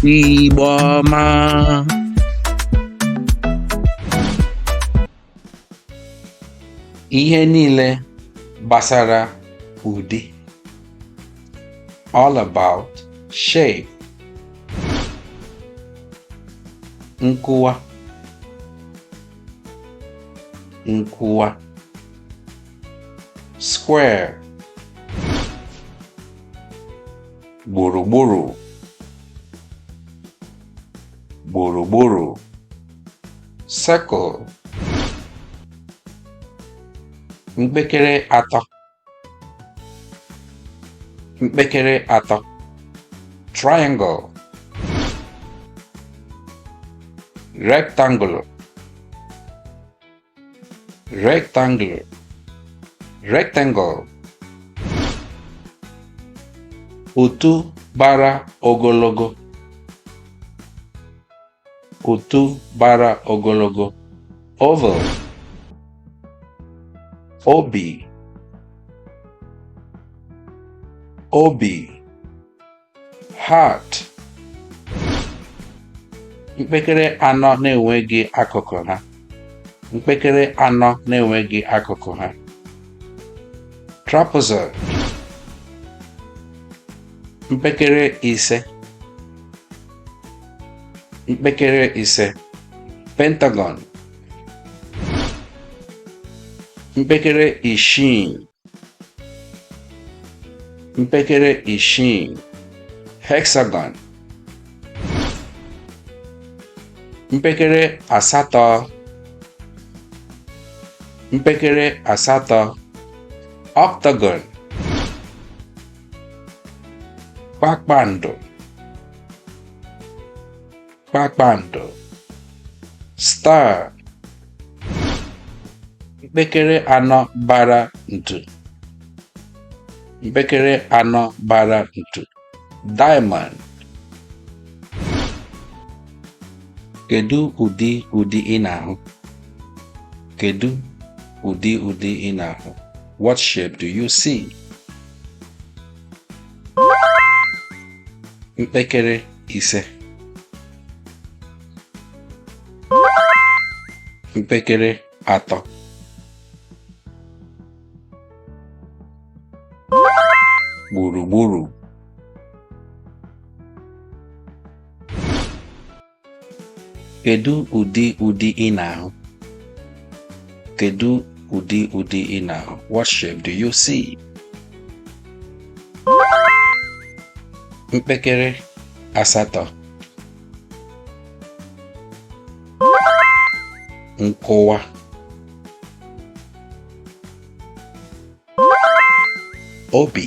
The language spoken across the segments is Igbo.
Igbo ọma. Ihe niile gbasara ụdị. All about shape. Nkụwa, nkụwa. Square. Gburugburu, gburugburu. Circle. Mkpekere atọ, mkpekere atọ. Triangle. Rectangle, rectangle, rectangle. Ụtụ gbara ogologo, ụtụ gbara ogologo. Oval. Obi, obi. Heart. Mkpekere anọ na-enweghị akụkụ ha. Mkpekere anọ na-enweghị akụkụ ha. Trapezoid. Mkpekere ise, mkpekere ise. Pentagon. Mkpekere isii, mpekere isii. Hexagon. Mpekere asatọ, mpekere asatọ. Octagon. Kpakpando, kpakpando. Star. Mkpekere anọ gbara ntu, mkpekere anọ gbara ntu. Diamond. Kedu ụdị ụdị ị na-ahụ? Kedu ụdị ụdị ị na-ahụ? What shape do you see? Mkpekere ise, mpekere atọ. Gburugburu. Kedu ụdị ụdị ị na-ahụ? Kedu ụdị ụdị ị na-ahụ? What shape do you see? Mpekere asatọ. Nkụwa. Obi.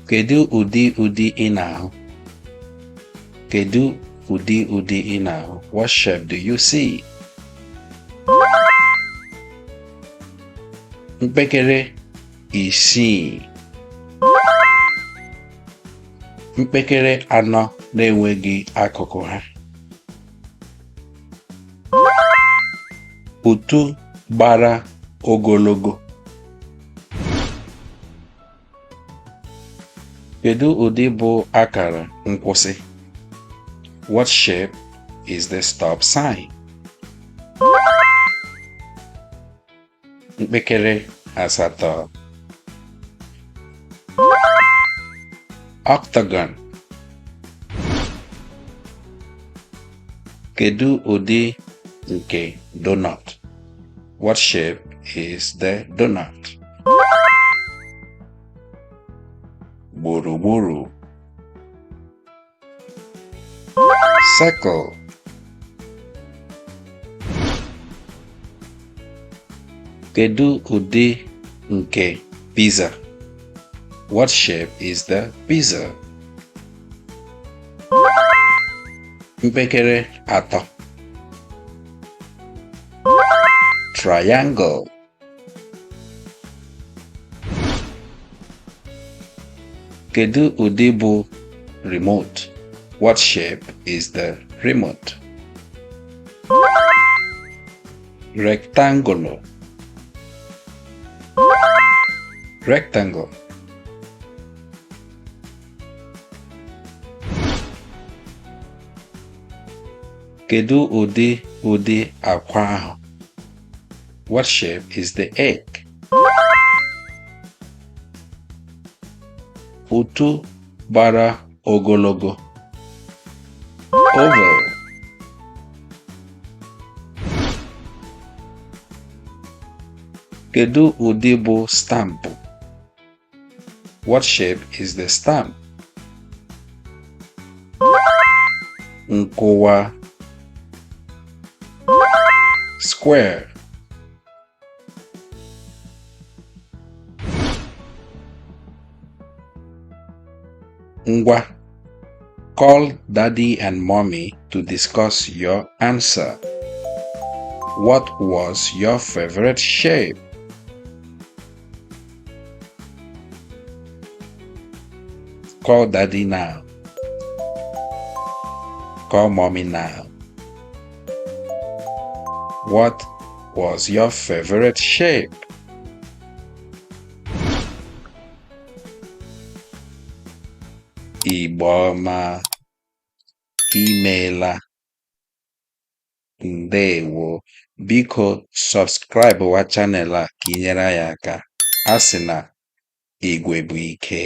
Kedu ụdị ụdị ị na-ahụ? Kedu ụdị ụdị ị na-ahụ? What shape do you see? Mpekere isii. Mpekere anọ na-enweghị akụkụ ha. Ụtụ gbara ogologo. Kedu ụdị bụ akara nkwụsị? What shape is the stop sign? Mkpekere asatọ. Octagon. Kedu ụdị nke donut? What shape is the donut? Gburugburu. Circle. Kedu ụdị nke pizza? What shape is the pizza? Mpekere atọ. Triangle. Kedu ụdị bụ remote? What shape is the remote? Rectangle. Rectangle. Kedu ụdị ụdị akwa ahụ? What shape is the egg? Ụtụ gbara ogologo. Oval. Kedu ụdị bụ stampụ? What shape is the stamp? Nkụwa. Square. Ngwa, call daddy and mommy to discuss your answer. What was your favorite shape? Call daddy now. Call mommy now. What was your favorite shape? Igbo ọma, imeela, ndewo. Biko subscribe wa channel a ka ị nyere anyị aka. A sị na igwe bụ ike.